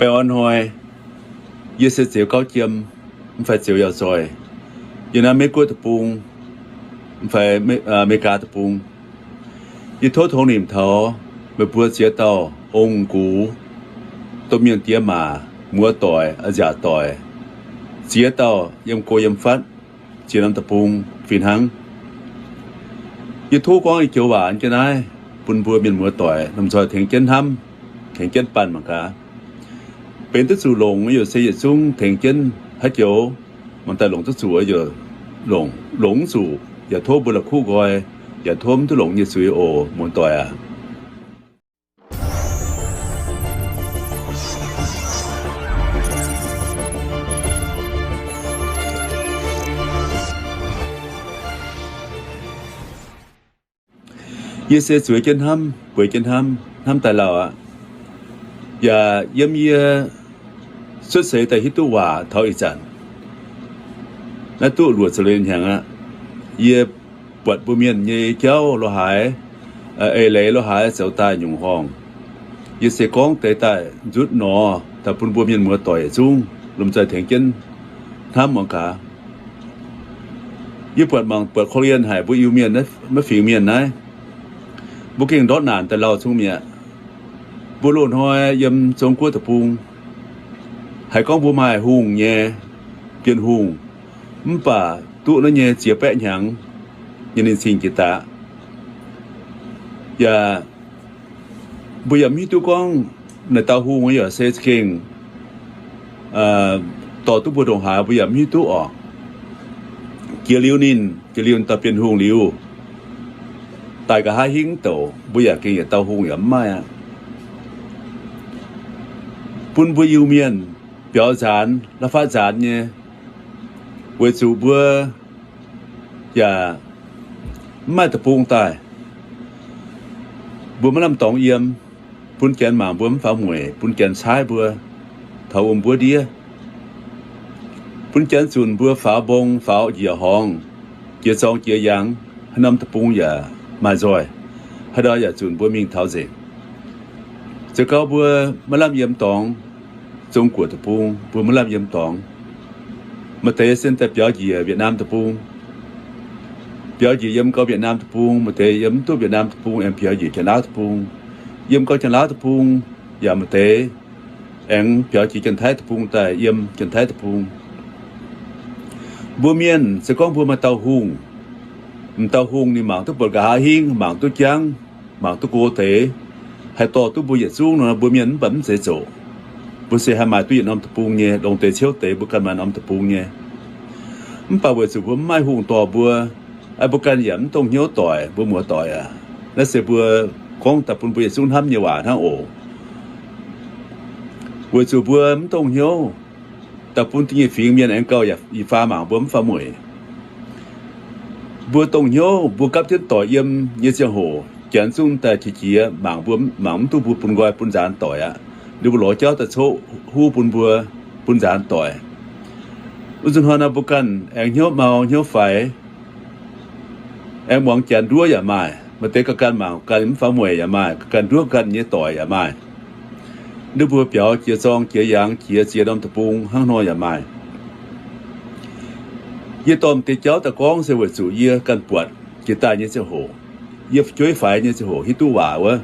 Baengh orn hnoi, yie se Zeux Gauv Jiem, mv fai Zeux Yauh Zoih, yiem naaiv Meiv Guoqv deic-bung, mv fai Mei-, Meigaa deic-bung. Yie tov tongx nimc taux meih mbuo ziex dauh ong-gux, domh mienh diex maac, muoz-doic, a'nziaauc doic, ziex dauh yiem go yiem fatv, ziex norm deic-bung fih hnangv. Yie tov gorngv ih joux waac jienv naaiv bun mbuo mienh muoz-doic lomh nzoih tengx jienv hnamv, tengx jienv banh mangc gaax. Benx duqv zuqc longc yaac se yietc zungv tengx jienv haaix joux, mangc daaih longc duqv zuqc yaac longc, longc mv zuqc yaac tov mbuo la'kuqv nqoi, yaac tov mv duqv longc nyei zuiz oc, muoz-doic aac. Yie se zueiz jienv hnamv, bueix jienv hnamv, hnamv daaih lauh aqv. Yaac yiem yie cuotv seix daaih hiuv duqv waac taux ih zanc, naaiv duqv luoqc ziepc hnyangx aqv. Yie buatc mbuo mienh nyei jauv lo haaix, eix leiz lo haaix zoux daaih nyungc horngh. Yie se gorngv deix daaih nzutv nor, daaih bun mbuo mienh muoz-doic yietc zungv lomh nzoih tengx jienv hnamv muangx gaax. Yie buatc mangc buatc korv-lienh haic mbuo Iu-Mienh maiv fingx mienh naaiv, mbuo gengh ndortv naanc daaih lauh zungv mi'aqv. Mbuo loz-hnoi yiem Zong Guoqv deic-bung, haiz gorngv mbuo maaih hungh nyei, Bienh Hungh, mv baac duqv naaiv nyei ziex baeqv hnyangx nyei ninh cing jiex daaih. Yaac mbuo yaac mv hiuv duqv gorngv naaic dauh hungh yaac se za'gengh dorh duqv mbuo ndongc haaix, mbuo yaac mv hiuv duqv orqc. Jiex liuz ninh, jiex liuz dauh Bienh Hungh liuz, daaih nqa'haav hingv douc, mbuo yaac gengh yietc dauh hungh yaac mv maaih aqv. Bun mbuo Iu-Mienh biaux nzaanx, la'fapv nzaanx nyei, weic zuqc mbuo yaac mv maaih deic-bung daaih. Mbuo maiv lamh dorngx yiem, bun Janx mangc mbuo mv faaux mueic, bun Janx caaiv mbuo taux wuom mbuov ndiev, bun Janx zunc mbuo faaux mbong, faaux njiec horngz, jiex zorng jiex yangh, haaix norm deic-bung yaac maaih nzoih, haaix ndau yaac zunc mbuo mingh taux nzengc. Zoux gau mbuo maiv lamh yiem dorngx, Zong Guoqv deic-bung mbuo maiv lamh yiem dorngx. Maaih deix se daaih biaux njiec Việt Nam deic-bung, biaux njiec yiem gau Việt Nam deic-bung, maaih deix yiem mv duqv Việt Nam deic-bung aengx biaux njiec Janx-Laauv deic-bung, yiem gau Janx-Laauv deic-bung, yaac maaih deix aengx biaux jiex Janx-Taiv deic-bung daaih yiem Janx-Taiv deic-bung. Mbuo mienh se gorngv mbuo maaih dauh hungh, m'dauh hungh ninh mangc duqv buatc nqa'haav hingv, mangc duqv jangv, mangc duqv go deix, haih dorh duqv mbuo yietc zungv nor, mbuo mienh mv baac mv zeiz zoqc. Mbuo se haih maaih duqv yietc norm deic-bung nyei, longc deix ciouv deix mbuo ganh maaih norm deic-bung nyei. Mv baac weic zuqc mbuo mv maaih hungh dorh mbuo, mbuo ganh yaac mv dongh hnyouv doic, mbuo muoz-doic aac. Naaiv se mbuo gorngv daaih bun mbuo yietc zungv hnamv nyei waac hnangv oc. Weic zuqc mbuo mv dongh hnyouv, daaih bun da'nyeic fingx mienh aengx gauh yaac i faam mangc mbuo mv faaux mueic. Mbuo dongh hnyouv, mbuo gapv jienv doic yiem nyei ziangh hoc, Janx zungv daaih qiex jiez mangc mbuo, mangc mv duqv mbuo bun nqoi bun nzaanx doic aqv. Ninh mbuo lorz jauv daaih coqv huv bun mbuo bun nzaanx doic. Wuov nzunc hnoi nor mbuo ganh aengx hnyouv mau hnyouv faix, aengx muangx Janx nduov yaac maaih. Maaih deix gauh ganh mangc ganh mv faaux mueic yaac maaih, ganh nduov ganh nyei doic yaac maaih. Ninh mbuo biaux jiex zorng jiex yangh, jiex ziex norm deic-bung hnangv nor yaac maaih. Yie dorh m'deix jauv daaih gorngv se weic zuqc yie ganh buatc jiex daaih nyei ziangh hoc, yie fu'jueiv faix nyei ziangh hoc hiuv duqv waac wuov.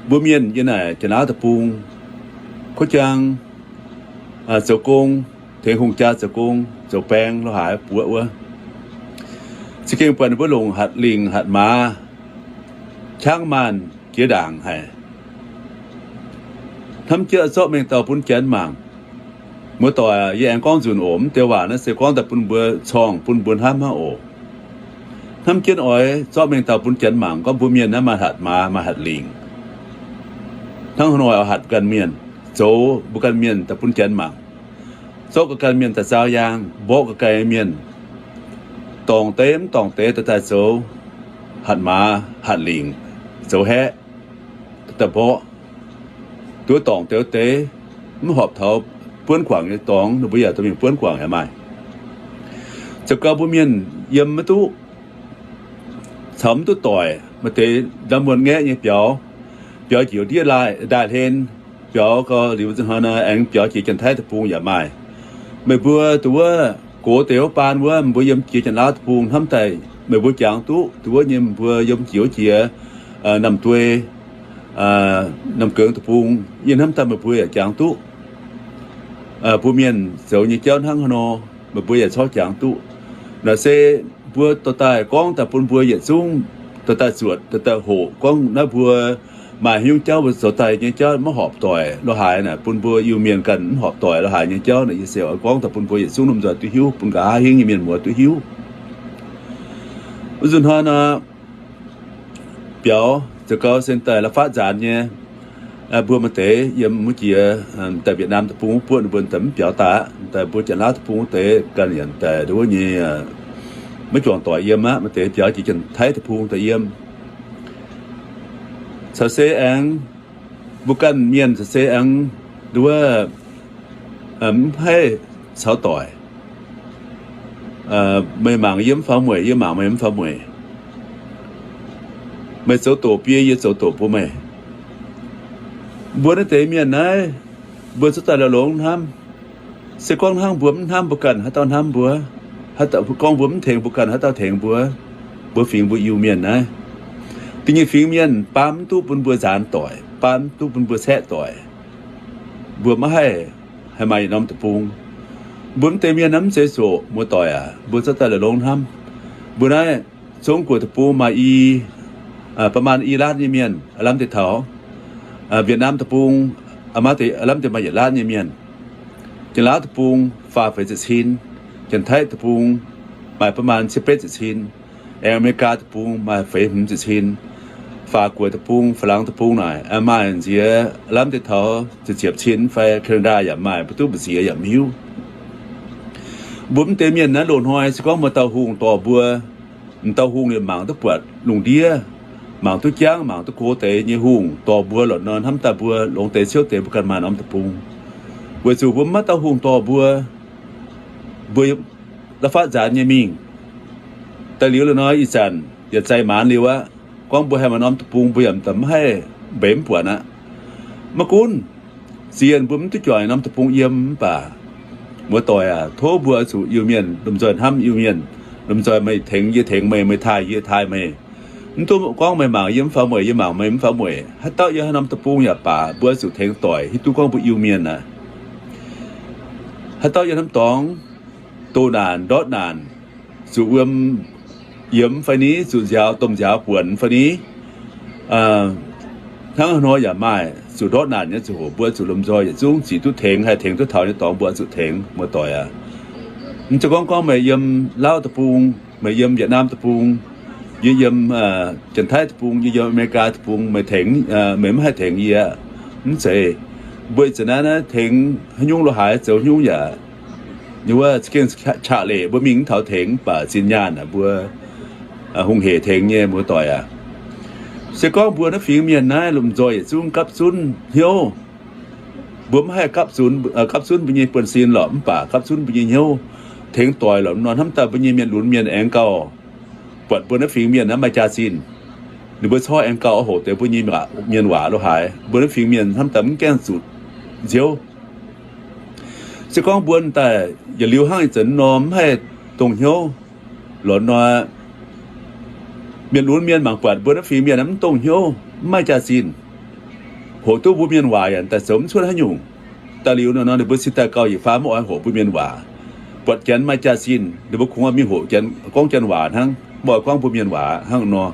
Mbuo mienh yiem naaic Janx-Laauv deic-bung, kuv jaang, zoux gong, tengx hungh jaa zoux gong, zoux baeng lo haaix buoqv wuov, za'gengh buatc ninh mbuo longc hatc lingc hatc maaz, qangv maanh jiex ndaangc haic. Hnamv jienv zorqv mengh dauh bun Janx mangc. Muoz-doic, yie aengx gorngv nzunc oc, mv deix waac naaiv se gorngv daaih bun mbuo corngh, bun mbuo hnamv hnangv oc. Hnamv jienv oix zorqv mengh dauh bun Janx mangc gorngv mbuo mienh naaiv maaih hatc maaz, maaih hatc lingc. Hnangv haaix nor oix hatc ganh mienh, zoux mbuo ganh mienh daaih bun Janx mangc. Zorqv ga'ganh mienh daaih zaau yaang, mborqv ga'ganh mienh, dorngc deix mv dorngc deix daaih daaih zoux hatc maaz hatc lingc, zoux haeqv, daaih mborqv, duqv dorngc deix deix, mv horpc taux buonv guangc nyei dorngx, ninh mbuo yaac dorh mingh buonv guangc yaac maaih. Zoux gau mbuo mienh yiem maiv duqv, caux mv duqv doic, maaih deix ndamv muonh ngaeqv nyei biaux, biaux njiec ndiev ndaaih hlen, biaux gau liuz nzunc hnoi nor, aengx biaux jiex Janx-Taiv deic-bung yaac maaih. Meih mbuo dongh wuov gox deix wuov baan wuov, mbuo yiem jiex Janx-Laauv deic-bung hnamv daaih, meih mbuo jangx duqv dongh wuov nyei, mbuo yiem jiex wuov jiex Namh Duei, Namh Geung deic-bung, yie hnamv daaih meih mbuo yaac jangx duqv. Mbuo mienh zoux nyei jauv hnangv haaix nor, meih mbuo yaac corc jangx duqv. Naaiv se mbuo dorh daaih gorngv daaih bun mbuo yietc zungv dorh daaih zuotc, dorh daaih hoqc gorngv naaiv mbuo maaih haaix nyungc jauv mbuo zoux daaih nyei jauv maiv horpc doic lo haaix naaic, bun mbuo Iu-Mienh ganh mv horpc doic lo haaix nyei jauv naaic, yie se oix gorngv daaih bun mbuo yietc zungv lomh nzoih duqv hiuv, bun nqa'haav hingv nyei mienh muoz duqv hiuv. Wuov nzunc hnoi nor, biaux zoux gau se daaih la'faav nzaanx nyei. Mbuo maaih deix yiem wuov jiex daaih Vietnam deic-bung wuov buoqv ninh mbuo daaih mv biaux daaih aqv. Daaih mbuo Janx-Laauv deic-bung wuov deix ganh yaac daaih nduov nyei, maiv juangc doic yiem aqv. Maaih deix biaux jiex Janx-Taiv deic-bung daaih yiem. Caux se aengx mbuo ganh mienh caux se aengx nduov mv haih caux doic. Meih mangc yie mv faaux mueic, yie mangc meih mv faaux mueic. Meih zoux doqc bun yie, yie zoux doqc bun meih. Mbuo naaiv deix mienh naaiv, mbuo cuotv daaih la'longx hnamv. Se gorngv hnangv mbuo mv hnamv mbuo ganh, haaix dauh hnamv mbuo? Gorngv mbuo mv tengx mbuo ganh, haaix dauh tengx mbuo? Mbuo fingx mbuo Iu-Mienh naaiv, da'nyeic fingx mienh baamh mv duqv bun mbuo nzaanx doic, baamh mv duqv bun mbuo caeqv doic. Mbuo maiv haih, haih maaih yietc norm deic-bung. Mbuo mv deix mienh naaiv mv zeiz zoqc, muoz-doic aac, mbuo cuotv daaih la'longx hnamv. Mbuo naaiv Zong-Guoqv deic-bung maaih i, ประมาณ i laatv nyei mienh, aav lamh deix taux. Vietnam deic-bung, aav lamh deix maaih yietc laatv nyei mienh. Janx-Laauv deic-bung faah feix ziepc cin, Janx-Taiv deic-bung maaih ประมาณ cietv betv ziepc cin, aengx Aa^me^li^gaa deic-bung maaih feix hmz ziepc cin, Faatv-Guoqv deic-bung, Faalaangx deic-bung naaic maaih nziex aav lamh deix taux ziepc ziepc cin fai Canada yaac maaih, mbuo duqv mbu'ziex yaac mv hiuv. Mbuo mv deix mienh naaiv loz-hnoi se gorngv maaih dauh hungh dorh mbuo, m'dauh hungh liemh mangc duqv buatc lungh ndiev, mangc duqv jangv, mangc duqv go deix nyei hungh dorh mbuo lorqc nor, hnamv daaih mbuo longx deix ciouv deix mbuo ganh maaih norm deic-bung. Weic zuqc mbuo mv maaih dauh hungh dorh mbuo, mbuo la'faav nzaanx nyei mingh. Daaih liuz lorqc nor, ih zanc yaac zai maanz liuz aqv. Gorngv mbuo haih maaih norm deic-bung, mbuo yaac mv haih mbeix mv buatc aqv. Maiv gunv ziex mbuo mv duqv juangc norm deic-bung yiem mv baac, muoz-doic aac, tov mbuo zuqc Iu-Mienh lomh nzoih hnamv Iu-Mienh, lomh nzoih meih tengx yie tengx meih, meih taaih yie taaih meih. Mv dungx gorngv meih mangc yie mv faaux mueic, yie mangc meih mv faaux mueic. Haaix dauh yiem haaix norm deic-bung yaac baac, mbuo zuqc tengx doic hiuv duqv gorngv mbuo Iu-Mienh aqv. Haaix dauh yiem norm dorngx doh naanc ndortv naanc, zuqc wuom yiemx fai ni, zuqc nziaaux domh nziaaux buonc fai ni, hnangv haaix nor yaac maaih, zuqc ndortv naanc nyei ziangh hoc mbuo zuqc lomh nzoih yietc zungv zic duqv tengx, haih tengx duqv taux nyei dorngx mbuo zuqc tengx, muoz-doic aac. Mv zeiz gorngv gorngv meih yiem Laauv deic-bung, meih yiem Yietc Naamh deic-bung, yie yiem Janx-Taiv deic-bung, yie yiem Aa^me^li^gaa deic-bung, meih tengx, meih mv haih tengx yie aqv. Mv zeiz. Mbuo ih zanc naaiv naaiv tengx haaix nyungc lo haaix zoux haaix nyungc yaac, wuov za'gengh qaqv leic mbuo mingh mv taux tengx, mv baac zinh nyaanh aac mbuo hungh heic tengx nyei, muoz-doic aac. Se gorngv mbuo naaiv fingx mienh naaiv lomh nzoih yietc zungv gapv zunv hnyouv, mbuo mv haih gapv zunv, gapv zunv mbuo nyei buonv-sin lorqc, mv baac gapv zunv mbuo nyei hnyouv tengx doic lorqc nor, hnamv daaih mbuo nyei mienh lunx mienh aengx gauh buatc mbuo naaiv fingx mienh naaiv maaih jaax-zinh, ninh mbuo corc aengx gauh oix hoqc deix mbuo nyei mienh waac lo haaix. Mbuo naaiv fingx mienh hnamv daaih mv gaengh zuqc nziouv. Se gorngv mbuo daaih yietc liuz hnangv ih zanc nor mv haih dongh hnyouv lorqc nor, mienh lunx mienh mangc buatc mbuo naaiv fingx mienh mv dongh hnyouv, mv maaih jaax-zinh, hoqc duqv mbuo mienh waac yaac daaih zoux mv cuotv haaix nyungc. Daaih liuz nor, ninh mbuo cingx daaih gauh yietc faam mv oix hoqc mbuo mienh waac. Buatc Janx maaih jaax-zinh, ninh mbuo kungx oix mingh hoqc Janx gorngv Janx waac hnangv, mv oix gorngv mbuo mienh waac hnangv nor.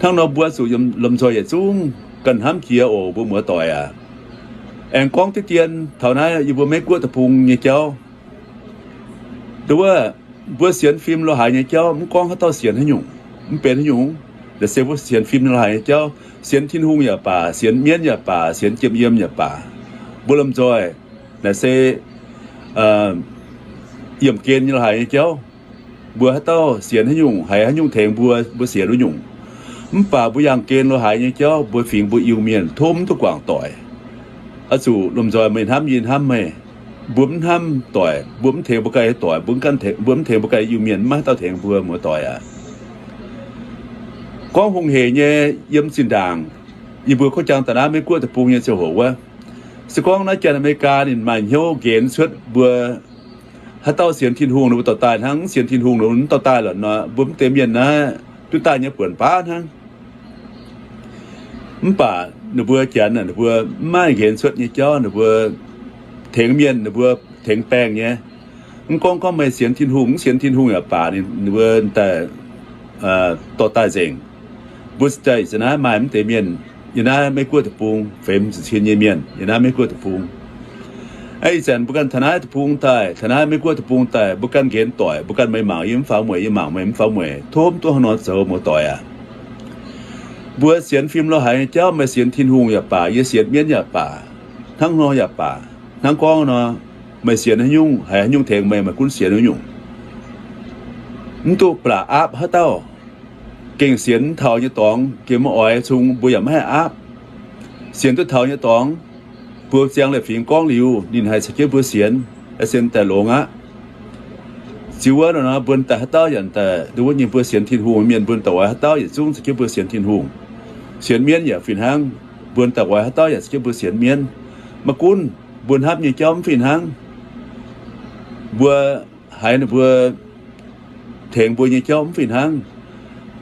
Hnangv nor mbuo zuqc lomh nzoih yietc zungv ganh hnamv jiex oc, mbuo muoz-doic aac. Aengx gorngv diqv dien taux naaiv yie mbuo Meiv Guoqv deic-bung nyei jauv. Nduov, mbuo sienx fim lo haaix nyei jauv, mv gorngv haaix dauh sienx haaix nyungc, mv benx haaix nyungc, naaiv se mbuo sienx fim lo haaix nyei jauv, sienx Tin-Hungh yaac baac, sienx mienv yaac baac, sienx jiem yiem yaac baac, mbuo lomh nzoih naaiv se yiemh gen nyei lo haaix nyei jauv. Mbuo haaix dauh sienx haaix nyungc, haiz haaix nyungc tengx mbuo, mbuo sienx wuov nyungc. Mv baac mbuo yangh gen lo haaix nyei jauv, mbuo fingx mbuo Iu-Mienh tov mv duqv guangc doic. Oix zuqc lomh nzoih meih hnamv yie hnamv meih. Mbuo mv hnamv doic, mbuo mv tengx mbuo ganh doic, mbuo mv tengx mbuo ganh Iu-Mienh, mv maaih haaix dauh tengx mbuo, muoz-doic aac. Gorngv hungh heic nyei yiem zinh ndaangc, yie mbuo gorngv jangx daaih naaiv Meiv Guoqv deic-bung nyei ziangh hoc wuov. Se gorngv naaiv Janx-America ninh maaih hnyouv nqenx cuotv mbuo haaix dauh sienx Tin-Hungh ninh mbuo dorh daaih hnangv, sienx Tin-Hungh ninh mbuo dorh daaih lorqc nor, mbuo mv deix mienh naaiv duqv daaih nyei buonc baav hnangv. Mv baac ninh mbuo Janx ninh mbuo mv maaih nqenx cuotv nyei jauv, ninh mbuo tengx mienh, ninh mbuo tengx baengh nyei. Mv gorngv gorngv meih sienx Tin-Hungh, mv sienx Tin-Hungh yaac baac, ninh mbuo daaih dorh daaih nzengc. Mbuo daaih ih zanc naaiv maaih mv deix mienh yiem naaiv Meiv Guoqv deic-bung, feix ziepc cin nyei mienh yiem naaiv Meiv Guoqv deic-bung. Ih zanc mbuo ganh taux naaiv deic-bung daaih, taux naaiv Meiv Guoqv deic-bung daaih, mbuo ganh nqenx doic, mbuo ganh meih mangc yie mv faaux mueic, yie mangc meih mv faaux mueic, tov mv duqv hnangv nor zoux muoz-doic aac. Mbuo sienx fim lorz haic nyei jauv, meih sienx Tin-Hungh yaac baac, yie sienx mienv yaac baac, hnangv nor yaac baac, hnangv gorngv nor, meih sienx haaix nyungc, haiz haaix nyungc tengx meih, meih gunv sienx haaix nyungc. Mv duqv ba'laqc aapv haaix dauh. Gengh sienx mv taux nyei dorngx, gengh maiv oix cunx, mbuo yaac maiv haih aapv. Sienx duqv taux nyei dorngx, mbuo ziangh leiz-fingx gorngv liuz, ninh haih caux jienv mbuo sienx, sienx daaih longx aqv. Ziux wuov nor, mbuo daaih haaix dauh yaac daaih, wuov nyei mbuo sienx Tin-Hungh mienh, mbuo daaih oix haaix dauh yietc zungv caux jienv mbuo sienx Tin-Hungh. Sienx mienv yaac fih hnangv, mbuo daaih oix haaix dauh yaac caux jienv mbuo sienx mienv. Maiv gunv mbuo hnamv nyei jauv mv fih hnangv, mbuo haiz ninh mbuo tengx mbuo nyei jauv mv fih hnangv.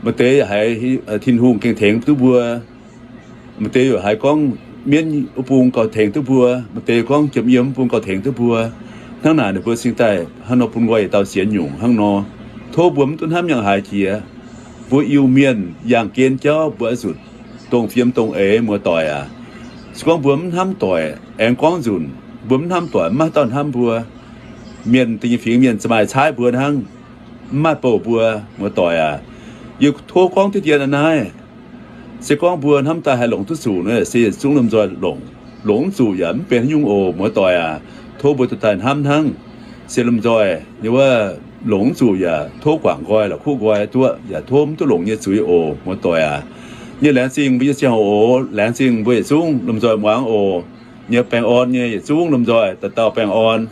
Maaih deix haiz Tin-Hungh gengh tengx duqv mbuo. Maaih deix yaac haiz gorngv mienv wuov bung gauh tengx duqv mbuo, maaih deix gorngv jiem yiem wuov bung gauh tengx duqv mbuo. Hnangv naaic ninh mbuo cingx daaih hnangv nor bun nqoi yietc dauh sienx nyungc hnangv nor. Tov mbuo mv duqv hnamv yangh haaix jiex. Mbuo Iu-Mienh yangh gen jauv mbuo oix zuqc dongh fiem dongh eix, muoz-doic aac. Se gorngv mbuo mv hnamv doic, aengx gorngv nzunc mbuo mv hnamv doic, mv maaih haaix dauh hnamv mbuo. Mienh, da'nyeic fingx mienh ziouc maaih caaiv mbuo hnangv, mv maaih bouh mbuo, muoz-doic aac. Yie tov gorngv diqv dien a'naaiv, se gorngv mbuo hnamv daaih haih longc duqv zuqc nor, se yietc zungv lomh nzoih longc. Longc mv zuqc yaac mv benx haaix nyungc oc, muoz-doic aac. Tov mbuo dorh daaih hnamv hnangv. Se lomh nzoih nyei wuov, longc mv zuqc yaac tov guangc nqoi la'kuqv nqoi duqv, yaac tov mv duqv longc nyei zuiz oc, muoz-doic aac. Yie laengz zingh mbuo nyei ziangh hoc oc. Laengz zingh mbuo yietc zungv lomh nzoih muangx oc. Nyei baengh orn nyei yietc zungv lomh nzoih dauh dauh baengh orn.